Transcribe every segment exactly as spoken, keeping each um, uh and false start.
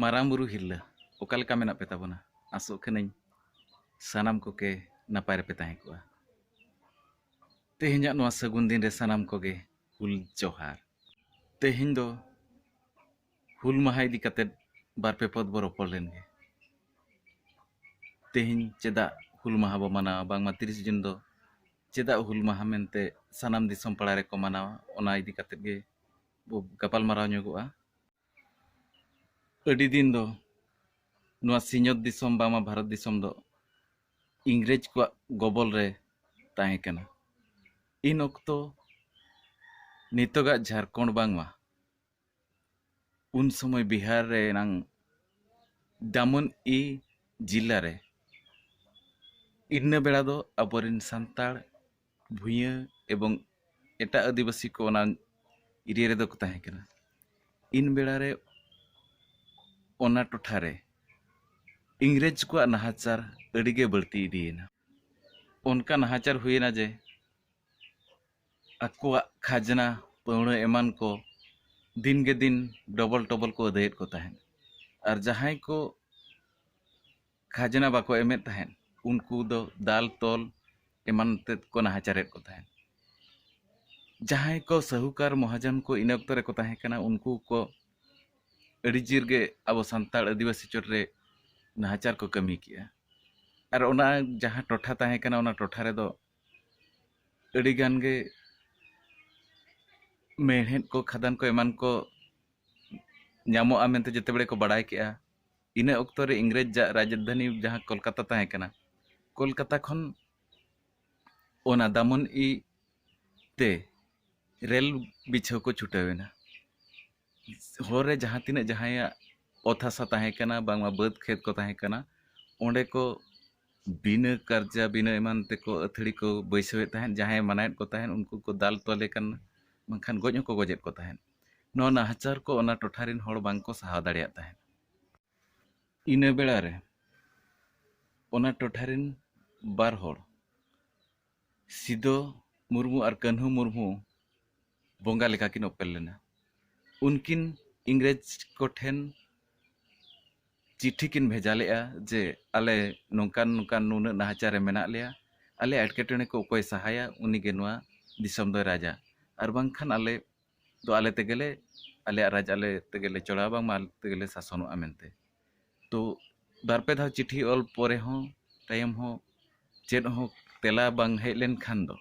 ᱢᱟᱨᱟᱝ ᱵᱩᱨᱩ ᱦᱤᱨᱞᱟᱹ, ᱚᱠᱟ ᱞᱮᱠᱟ ᱢᱮᱱᱟᱜ ᱯᱮ ᱛᱟᱵᱚᱱᱟ? ᱟᱥᱚᱜ ᱠᱟᱹᱱᱟᱹᱧ ᱥᱟᱱᱟᱢ ᱠᱚᱜᱮ ᱱᱟᱯᱟᱭ ᱨᱮᱯᱮ ᱛᱟᱦᱮᱸ ᱠᱚᱜᱼᱟ᱾ ᱛᱮᱦᱮᱧᱟᱜ ᱱᱚᱣᱟ ᱥᱟᱹᱜᱩᱱ ᱫᱤᱱ ᱨᱮ ᱥᱟᱱᱟᱢ ᱠᱚᱜᱮ ᱦᱩᱞ ᱡᱚᱦᱟᱨ᱾ ᱛᱮᱦᱮᱧ ᱫᱚ ᱦᱩᱞ ᱢᱟᱦᱟ ᱤᱫᱤ ᱠᱟᱛᱮᱫ ᱵᱟᱨ ᱯᱮ ᱯᱚᱫ ᱵᱚ ᱨᱚᱯᱚᱲ ᱞᱮᱱ ᱜᱮ᱾ ᱛᱮᱦᱮᱧ ᱪᱮᱫᱟᱜ ᱦᱩᱞ ᱢᱟᱦᱟ ᱵᱚ ᱢᱟᱱᱟᱣᱟ, ᱵᱟᱝᱢᱟ ᱛᱤᱨᱤᱥ ᱡᱩᱱ ᱫᱚ ᱪᱮᱫᱟᱜ ᱦᱩᱞ ᱢᱟᱦᱟ ᱢᱮᱱᱛᱮ ᱥᱟᱱᱟᱢ ᱫᱤᱥᱚᱢ ᱯᱟᱲᱟ ᱨᱮᱠᱚ ᱢᱟᱱᱟᱣᱟ, ᱚᱱᱟ ᱤᱫᱤ ᱠᱟᱛᱮᱫ ᱜᱮ ᱵᱚ ᱜᱟᱯᱟᱞ ᱢᱟᱨᱟᱣ ᱧᱚᱜᱚᱜᱼᱟ᱾ ᱟᱹᱰᱤ ᱫᱤᱱ ᱫᱚ ᱱᱚᱣᱟ ᱥᱤᱧᱚᱛ ᱫᱤᱥᱚᱢ ᱵᱟᱝᱢᱟ ᱵᱷᱟᱨᱚᱛ ᱫᱤᱥᱚᱢ ᱫᱚ ᱤᱝᱨᱮᱡᱽ ᱠᱚᱣᱟᱜ ᱜᱚᱵᱚᱞ ᱨᱮ ᱛᱟᱦᱮᱸ ᱠᱟᱱᱟ᱾ ᱤᱱ ᱚᱠᱛᱚ ᱱᱤᱛᱚᱜᱟᱜ ᱡᱷᱟᱲᱠᱷᱚᱸᱰ ᱵᱟᱝᱢᱟ ᱩᱱ ᱥᱚᱢᱚᱭ ᱵᱤᱦᱟᱨ ᱨᱮᱱᱟᱝ ᱫᱟᱢᱚᱱ ᱤ ᱡᱤᱞᱟ ᱨᱮ ᱤᱱᱟᱹ ᱵᱮᱲᱟ ᱫᱚ ᱟᱵᱚᱨᱮᱱ ᱥᱟᱱᱛᱟᱲ, ᱵᱷᱩᱭᱟᱹ ᱮᱵᱚᱝ ᱮᱴᱟᱜ ᱟᱹᱫᱤᱵᱟᱹᱥᱤ ᱠᱚ ᱚᱱᱟ ᱮᱨᱤᱭᱟ ᱨᱮᱫᱚ ᱠᱚ ᱛᱟᱦᱮᱸ ᱠᱟᱱᱟ᱾ ᱤᱱ ᱵᱮᱲᱟ ᱨᱮ ᱚᱱᱟ ᱴᱚᱴᱷᱟ ᱨᱮ ᱤᱝᱨᱮᱡᱽ ᱠᱚᱣᱟᱜ ᱱᱟᱦᱟᱪᱟᱨ ᱟᱹᱰᱤᱜᱮ ᱵᱟᱹᱲᱛᱤ ᱤᱫᱤᱭᱮᱱᱟ᱾ ᱚᱱᱠᱟ ᱱᱟᱦᱟᱪᱟᱨ ᱦᱩᱭᱮᱱᱟ ᱡᱮ ᱟᱠᱚᱣᱟᱜ ᱠᱷᱟᱡᱽᱱᱟ, ᱯᱟᱹᱣᱲᱟᱹ ᱮᱢᱟᱱ ᱠᱚ ᱫᱤᱱ ᱜᱮ ᱫᱤᱱ ᱰᱚᱵᱚᱞ ᱴᱚᱵᱚᱞ ᱠᱚ ᱟᱹᱫᱟᱹᱭᱮᱫ ᱠᱚ ᱛᱟᱦᱮᱸᱫ᱾ ᱟᱨ ᱡᱟᱦᱟᱸᱭ ᱠᱚ ᱠᱷᱟᱡᱽᱱᱟ ᱵᱟᱠᱚ ᱮᱢᱮᱫ ᱛᱟᱦᱮᱸᱫ, ᱩᱱᱠᱩ ᱫᱚ ᱫᱟᱞ ᱛᱚᱞ ᱮᱢᱟᱱ ᱛᱮᱫ ᱠᱚ ᱱᱟᱦᱟᱪᱟᱨᱮᱫ ᱠᱚ ᱛᱟᱦᱮᱸᱫ᱾ ᱡᱟᱦᱟᱸᱭ ᱠᱚ ᱥᱟᱹᱦᱩᱠᱟᱨ ᱢᱚᱦᱟᱡᱚᱱ ᱠᱚ ᱤᱱᱟᱹ ᱚᱠᱛᱚ ᱨᱮᱠᱚ ᱛᱟᱦᱮᱸ ᱠᱟᱱᱟ, ᱩᱱᱠᱩ ᱠᱚ ᱟᱹᱰᱤ ᱡᱳᱨ ᱜᱮ ᱟᱵᱚ ᱥᱟᱱᱛᱟᱲ ᱟᱹᱫᱤᱵᱟᱹᱥᱤ ᱪᱚᱴ ᱨᱮ ᱱᱟᱦᱟᱪᱟᱨ ᱠᱚ ᱠᱟᱹᱢᱤ ᱠᱮᱜᱼᱟ᱾ ᱟᱨ ᱚᱱᱟ ᱡᱟᱦᱟᱸ ᱴᱚᱴᱷᱟ ᱛᱟᱦᱮᱸ ᱠᱟᱱᱟ, ᱚᱱᱟ ᱴᱚᱴᱷᱟ ᱨᱮᱫᱚ ᱟᱹᱰᱤ ᱜᱟᱱ ᱜᱮ ᱢᱮᱬᱦᱮᱫ ᱠᱚ, ᱠᱷᱟᱫᱟᱱ ᱠᱚ, ᱮᱢᱟᱱ ᱠᱚ ᱧᱟᱢᱚᱜᱼᱟ ᱢᱮᱱᱛᱮ ᱡᱮᱛᱮ ᱵᱮᱲᱮ ᱠᱚ ᱵᱟᱲᱟᱭ ᱠᱮᱜᱼᱟ᱾ ᱤᱱᱟᱹ ᱚᱠᱛᱚ ᱨᱮ ᱤᱝᱨᱮᱡᱽ ᱟᱜ ᱨᱟᱡᱽᱫᱷᱟᱱᱤ ᱡᱟᱦᱟᱸ ᱠᱳᱞᱠᱟᱛᱟ ᱛᱟᱦᱮᱸ ᱠᱟᱱᱟ, ᱠᱳᱞᱠᱟᱛᱟ ᱠᱷᱚᱱ ᱚᱱᱟ ᱫᱟᱢᱚᱱ ᱤ ᱛᱮ ᱨᱮᱞ ᱵᱤᱪᱷᱟᱹᱣ ᱠᱚ ᱪᱷᱩᱴᱟᱹᱣ ᱮᱱᱟ᱾ ᱦᱚᱨ ᱨᱮ ᱡᱟᱦᱟᱸ ᱛᱤᱱᱟᱹᱜ ᱡᱟᱦᱟᱸᱭᱟᱜ ᱚᱛ ᱦᱟᱥᱟ ᱛᱟᱦᱮᱸ ᱠᱟᱱᱟ, ᱵᱟᱝᱢᱟ ᱵᱟᱹᱫᱽ ᱠᱷᱮᱛ ᱠᱚ ᱛᱟᱦᱮᱸ ᱠᱟᱱᱟ, ᱚᱸᱰᱮ ᱠᱚ ᱵᱤᱱᱟᱹ ᱠᱟᱨᱡᱟ, ᱵᱤᱱᱟᱹ ᱮᱢᱟᱱ ᱛᱮᱠᱚ ᱟᱹᱛᱷᱟᱹᱲᱤ ᱠᱚ ᱵᱟᱹᱭᱥᱟᱹᱣᱮᱫ ᱛᱟᱦᱮᱸᱫ᱾ ᱡᱟᱦᱟᱸᱭ ᱢᱟᱱᱟᱭᱮᱫ ᱠᱚ ᱛᱟᱦᱮᱸᱫ, ᱩᱱᱠᱩ ᱠᱚ ᱫᱟᱞ ᱛᱚᱞᱮ ᱠᱟᱱ, ᱵᱟᱝᱠᱷᱟᱱ ᱜᱚᱡ ᱦᱚᱸᱠᱚ ᱜᱚᱡᱮᱫ ᱠᱚ ᱛᱟᱦᱮᱸᱫ᱾ ᱱᱚᱣᱟ ᱱᱟᱦᱟᱪᱟᱨ ᱠᱚ ᱚᱱᱟ ᱴᱚᱴᱷᱟ ᱨᱮᱱ ᱦᱚᱲ ᱵᱟᱝ ᱠᱚ ᱥᱟᱦᱟᱣ ᱫᱟᱲᱮᱭᱟᱜ ᱛᱟᱦᱮᱸᱫ᱾ ᱤᱱᱟᱹ ᱵᱮᱲᱟ ᱨᱮ ᱚᱱᱟ ᱴᱚᱴᱷᱟ ᱨᱮᱱ ᱵᱟᱨ ᱦᱚᱲ, ᱥᱤᱫᱚ ᱢᱩᱨᱢᱩ ᱟᱨ ᱠᱟᱹᱱᱦᱩ ᱢᱩᱨᱢᱩ, ᱵᱚᱸᱜᱟ ᱞᱮᱠᱟ ᱠᱤᱱ ᱚᱯᱮᱞ ᱞᱮᱱᱟ᱾ ᱩᱱᱠᱤᱱ ᱤᱝᱨᱮᱡᱽ ᱠᱚᱴᱷᱮᱱ ᱪᱤᱴᱷᱤ ᱠᱤᱱ ᱵᱷᱮᱡᱟ ᱞᱮᱫᱼᱟ ᱡᱮ ᱟᱞᱮ ᱱᱚᱝᱠᱟᱱ ᱱᱚᱝᱠᱟᱱ ᱱᱩᱱᱟᱹᱜ ᱱᱟᱦᱟᱪᱟᱨ ᱨᱮ ᱢᱮᱱᱟᱜ ᱞᱮᱭᱟ, ᱟᱞᱮ ᱮᱴᱠᱮᱴᱚᱬᱮ ᱠᱚ ᱚᱠᱚᱭ ᱥᱟᱦᱟᱭᱟ ᱩᱱᱤ ᱜᱮ ᱱᱚᱣᱟ ᱫᱤᱥᱚᱢ ᱫᱚᱭ ᱨᱟᱡᱟ, ᱟᱨ ᱵᱟᱝᱠᱷᱟᱱ ᱟᱞᱮ ᱫᱚ ᱟᱞᱮ ᱛᱮᱜᱮᱞᱮ, ᱟᱞᱮᱭᱟᱜ ᱨᱟᱡᱽ ᱟᱞᱮ ᱛᱮᱜᱮᱞᱮ ᱪᱚᱲᱟᱣᱟ, ᱵᱟᱝᱢᱟ ᱟᱞᱮ ᱛᱮᱜᱮᱞᱮ ᱥᱟᱥᱚᱱᱚᱜᱼᱟ ᱢᱮᱱᱛᱮ᱾ ᱛᱚ ᱵᱟᱨᱯᱮ ᱫᱷᱟᱣ ᱪᱤᱴᱷᱤ ᱚᱞ ᱯᱚᱨᱮ ᱦᱚᱸ, ᱛᱟᱭᱚᱢ ᱦᱚᱸ ᱪᱮᱫ ᱦᱚᱸ ᱛᱮᱞᱟ ᱵᱟᱝ ᱦᱮᱡ ᱞᱮᱱᱠᱷᱟᱱ ᱫᱚ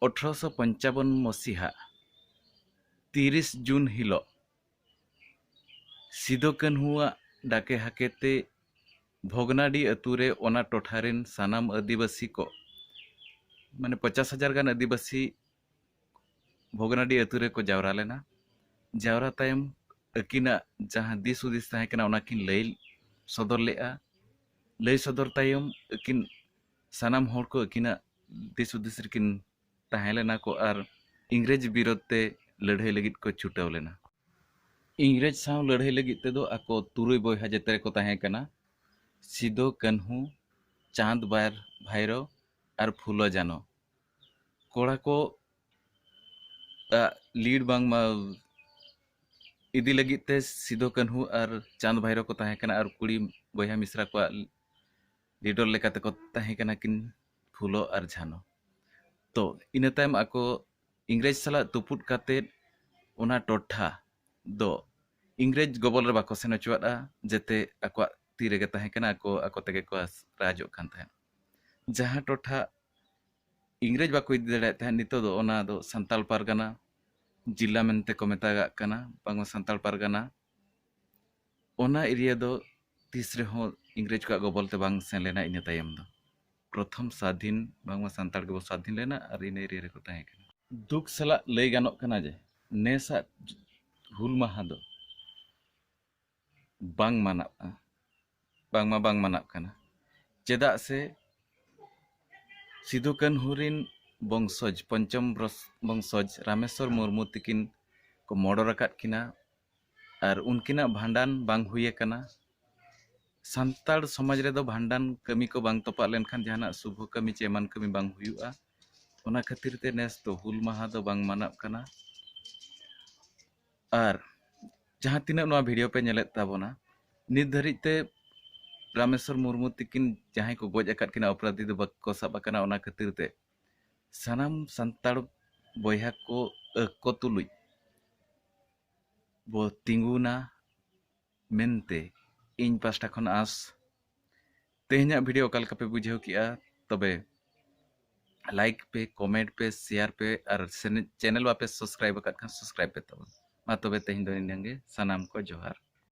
ᱟᱴᱷᱨᱚᱥᱚ ᱯᱚᱧᱪᱟᱵᱚᱱ ᱢᱚᱥᱤᱦᱟ ᱛᱤᱨᱤᱥ ᱡᱩᱱ ᱦᱤᱞᱳᱜ ᱥᱤᱫᱚ ᱠᱟᱹᱱᱦᱩᱣᱟᱜ ᱰᱟᱠᱮ ᱦᱟᱠᱮ ᱛᱮ ᱵᱷᱚᱜᱽᱱᱟᱰᱤ ᱟᱹᱛᱩ ᱨᱮ ᱚᱱᱟ ᱴᱚᱴᱷᱟ ᱨᱮᱱ ᱥᱟᱱᱟᱢ ᱟᱹᱫᱤᱵᱟᱹᱥᱤ ᱠᱚ, ᱢᱟᱱᱮ ᱯᱚᱪᱟᱥ ᱦᱟᱡᱟᱨ ᱜᱟᱱ ᱟᱹᱫᱤᱵᱟᱹᱥᱤ ᱵᱷᱚᱜᱽᱱᱟᱰᱤ ᱟᱹᱛᱩ ᱨᱮᱠᱚ ᱡᱟᱣᱨᱟ ᱞᱮᱱᱟ᱾ ᱡᱟᱣᱨᱟ ᱛᱟᱭᱚᱢ ᱟᱹᱠᱤᱱᱟᱜ ᱡᱟᱦᱟᱸ ᱫᱤᱥ ᱦᱩᱫᱤᱥ ᱛᱟᱦᱮᱸ ᱠᱟᱱᱟ ᱚᱱᱟ ᱠᱤᱱ ᱞᱟᱹᱭ ᱥᱚᱫᱚᱨ ᱞᱮᱫᱼᱟ᱾ ᱞᱟᱹᱭ ᱥᱚᱫᱚᱨ ᱛᱟᱭᱚᱢ ᱟᱹᱠᱤᱱ ᱥᱟᱱᱟᱢ ᱦᱚᱲ ᱠᱚ ᱟᱹᱠᱤᱱᱟᱜ ᱫᱤᱥ ᱦᱩᱫᱤᱥ ᱨᱮᱠᱤᱱ ᱛᱟᱦᱮᱸ ᱞᱮᱱᱟ ᱠᱚ ᱟᱨ ᱤᱝᱨᱮᱡᱽ ᱵᱤᱨᱳᱫᱷ ᱛᱮ ᱞᱟᱹᱲᱦᱟᱹᱭ ᱞᱟᱹᱜᱤᱫ ᱠᱚ ᱪᱷᱩᱴᱟᱹᱣ ᱞᱮᱱᱟ᱾ ᱤᱝᱨᱮᱡᱽ ᱥᱟᱶ ᱞᱟᱹᱲᱦᱟᱹᱭ ᱞᱟᱹᱜᱤᱫ ᱛᱮᱫᱚ ᱟᱠᱚ ᱛᱩᱨᱩᱭ ᱵᱚᱭᱦᱟ ᱡᱮᱛᱮ ᱨᱮᱠᱚ ᱛᱟᱦᱮᱸ ᱠᱟᱱᱟ, ᱥᱤᱫᱚ ᱠᱟᱹᱱᱦᱩ, ᱪᱟᱸᱫᱽ ᱵᱟᱭ ᱵᱷᱟᱭᱨᱚ ᱟᱨ ᱯᱷᱩᱞᱚ ᱡᱟᱱᱚ᱾ ᱠᱚᱲᱟ ᱠᱚ ᱟᱜ ᱞᱤᱰ ᱵᱟᱝᱢᱟ ᱤᱫᱤ ᱞᱟᱹᱜᱤᱫ ᱛᱮ ᱥᱤᱫᱚ ᱠᱟᱹᱱᱦᱩ ᱟᱨ ᱪᱟᱸᱫᱽ ᱵᱷᱟᱭᱨᱚ ᱠᱚ ᱛᱟᱦᱮᱸ ᱠᱟᱱᱟ ᱟᱨ ᱠᱩᱲᱤ ᱵᱚᱭᱦᱟ ᱢᱤᱥᱨᱟ ᱠᱚᱣᱟᱜ ᱞᱤᱰᱚᱨ ᱞᱮᱠᱟ ᱛᱮᱠᱚ ᱛᱟᱦᱮᱸ ᱠᱟᱱᱟ ᱠᱤᱱ ᱯᱷᱩᱞᱚ ᱟᱨ ᱡᱷᱟᱱᱚ᱾ ᱛᱚ ᱤᱱᱟᱹ ᱛᱟᱭᱚᱢ ᱟᱠᱚ ᱤᱝᱨᱮᱡᱽ ᱥᱟᱞᱟᱜ ᱛᱩᱯᱩᱫ ᱠᱟᱛᱮᱫ ᱚᱱᱟ ᱴᱚᱴᱷᱟ ᱫᱚ ᱤᱝᱨᱮᱡᱽ ᱜᱚᱵᱚᱞ ᱨᱮ ᱵᱟᱠᱚ ᱥᱮᱱ ᱦᱚᱪᱚᱣᱟᱫᱼᱟ, ᱡᱟᱛᱮ ᱟᱠᱚᱣᱟᱜ ᱛᱤ ᱨᱮᱜᱮ ᱛᱟᱦᱮᱸ ᱠᱟᱱᱟ, ᱟᱠᱚ ᱟᱠᱚ ᱛᱮᱜᱮ ᱠᱚ ᱨᱟᱡᱚᱜ ᱠᱟᱱ ᱛᱟᱦᱮᱸᱫ᱾ ᱡᱟᱦᱟᱸ ᱴᱚᱴᱷᱟ ᱤᱝᱨᱮᱡᱽ ᱵᱟᱠᱚ ᱤᱫᱤ ᱫᱟᱲᱮᱭᱟᱜ ᱛᱟᱦᱮᱸᱫ, ᱱᱤᱛᱚᱜ ᱫᱚ ᱚᱱᱟ ᱫᱚ ᱥᱟᱱᱛᱟᱲ ᱯᱟᱨᱜᱟᱱᱟ ᱡᱤᱞᱟ ᱢᱮᱱᱛᱮ ᱠᱚ ᱢᱮᱛᱟᱜᱟᱜ ᱠᱟᱱᱟ, ᱵᱟᱝᱢᱟ ᱥᱟᱱᱛᱟᱲ ᱯᱟᱨᱜᱟᱱᱟ᱾ ᱚᱱᱟ ᱮᱨᱤᱭᱟ ᱫᱚ ᱛᱤᱥ ᱨᱮᱦᱚᱸ ᱤᱝᱨᱮᱡᱽ ᱠᱚᱣᱟᱜ ᱜᱚᱵᱚᱞ ᱛᱮ ᱵᱟᱝ ᱥᱮᱱ ᱞᱮᱱᱟ᱾ ᱤᱱᱟᱹ ᱛᱟᱭᱚᱢ ᱫᱚ ᱯᱨᱚᱛᱷᱚᱢ ᱥᱟᱫᱷᱤᱱ ᱵᱟᱝᱢᱟ ᱥᱟᱱᱛᱟᱲ ᱜᱮᱵᱚ ᱥᱟᱫᱷᱤᱱ ᱞᱮᱱᱟ ᱟᱨ ᱤᱱᱟᱹ ᱮᱨᱤᱭᱟ ᱨᱮᱠᱚ ᱛᱟᱦᱮᱸ ᱠᱟᱱᱟ᱾ ᱫᱩᱠ ᱥᱟᱞᱟᱜ ᱞᱟᱹᱭ ᱜᱟᱱᱚᱜ ᱠᱟᱱᱟ ᱡᱮ ᱱᱮᱥᱟᱜ ᱦᱩᱞ ᱢᱟᱦᱟ ᱫᱚ ᱵᱟᱝ ᱢᱟᱱᱟᱜᱼᱟ, ᱵᱟᱝᱢᱟ ᱵᱟᱝ ᱢᱟᱱᱟᱜ ᱠᱟᱱᱟ᱾ ᱪᱮᱫᱟᱜ ᱥᱮ ᱥᱤᱫᱩ ᱠᱟᱹᱱᱦᱩ ᱨᱤᱱ ᱵᱚᱝᱥᱚᱡᱽ, ᱯᱚᱧᱪᱚᱢ ᱵᱨᱚᱥ-, ᱵᱚᱝᱥᱚᱡᱽ ᱨᱟᱢᱮᱥᱣᱚᱨ ᱢᱩᱨᱢᱩ ᱛᱤᱠᱤᱱ ᱠᱚ ᱢᱚᱰᱚᱨ ᱟᱠᱟᱫ ᱠᱤᱱᱟ ᱟᱨ ᱩᱱᱠᱤᱱᱟᱜ ᱵᱷᱟᱸᱰᱟᱱ ᱵᱟᱝ ᱦᱩᱭ ᱟᱠᱟᱱᱟ᱾ ᱥᱟᱱᱛᱟᱲ ᱥᱚᱢᱟᱡᱽ ᱨᱮᱫᱚ ᱵᱷᱟᱸᱰᱟᱱ ᱠᱟᱹᱢᱤ ᱠᱚ ᱵᱟᱝ ᱛᱚᱯᱟᱜ ᱞᱮᱱᱠᱷᱟᱱ, ᱡᱟᱦᱟᱱᱟᱜ ᱥᱩᱵᱷᱚ ᱠᱟᱹᱢᱤ ᱪᱮ ᱮᱢᱟᱱ ᱠᱟᱹᱢᱤ ᱵᱟᱝ ᱦᱩᱭᱩᱜᱼᱟ᱾ ᱚᱱᱟ ᱠᱷᱟᱹᱛᱤᱨ ᱛᱮ ᱱᱮᱥ ᱫᱚ ᱦᱩᱞ ᱢᱟᱦᱟ ᱫᱚ ᱵᱟᱝ ᱢᱟᱱᱟᱜ ᱠᱟᱱᱟ᱾ ᱟᱨ ᱡᱟᱦᱟᱸ ᱛᱤᱱᱟᱹᱜ ᱱᱚᱣᱟ ᱵᱷᱤᱰᱤᱭᱳ ᱯᱮ ᱧᱮᱞᱮᱫ ᱛᱟᱵᱚᱱᱟ, ᱱᱤᱛ ᱫᱷᱟᱹᱨᱤᱡ ᱛᱮ ᱨᱟᱢᱮᱥᱣᱚᱨ ᱢᱩᱨᱢᱩ ᱛᱤᱠᱤᱱ ᱡᱟᱦᱟᱸᱭ ᱠᱚ ᱜᱚᱡ ᱟᱠᱟᱫ ᱠᱤᱱᱟ, ᱚᱯᱨᱟᱫᱷᱤ ᱫᱚ ᱵᱟᱠᱚ ᱥᱟᱵ ᱟᱠᱟᱱᱟ᱾ ᱚᱱᱟ ᱠᱷᱟᱹᱛᱤᱨ ᱛᱮ ᱥᱟᱱᱟᱢ ᱥᱟᱱᱛᱟᱲ ᱵᱚᱭᱦᱟ ᱠᱚ ᱟᱹᱠ ᱠᱚ ᱛᱩᱞᱩᱡ ᱵᱚ ᱛᱤᱸᱜᱩᱱᱟ ᱢᱮᱱᱛᱮ ᱤᱧ ᱯᱟᱥᱴᱟ ᱠᱷᱚᱱ ᱟᱸᱥ᱾ ᱛᱮᱦᱮᱧᱟᱜ ᱵᱷᱤᱰᱤᱭᱳ ᱚᱠᱟ ᱞᱮᱠᱟ ᱯᱮ ᱵᱩᱡᱷᱟᱹᱣ ᱠᱮᱜᱼᱟ? ᱛᱚᱵᱮ ᱞᱟᱭᱤᱠ ᱯᱮ, ᱠᱚᱢᱮᱱᱴ ᱯᱮ, ᱥᱮᱭᱟᱨ ᱯᱮ, ᱟᱨ ᱪᱮᱱᱮᱞ ᱵᱟᱯᱮ ᱥᱟᱵᱥᱠᱨᱟᱭᱤᱵ ᱟᱠᱟᱫ ᱠᱷᱟᱱ ᱥᱟᱵᱥᱠᱨᱟᱭᱤᱵ ᱯᱮ ᱛᱟᱵᱚᱱ᱾ ᱢᱟ ᱛᱚᱵᱮ ᱛᱮᱦᱮᱧ ᱫᱚ ᱱᱤᱱᱟᱹᱝ ᱜᱮ᱾ ᱥᱟᱱᱟᱢ ᱠᱚ ᱡᱚᱦᱟᱨ᱾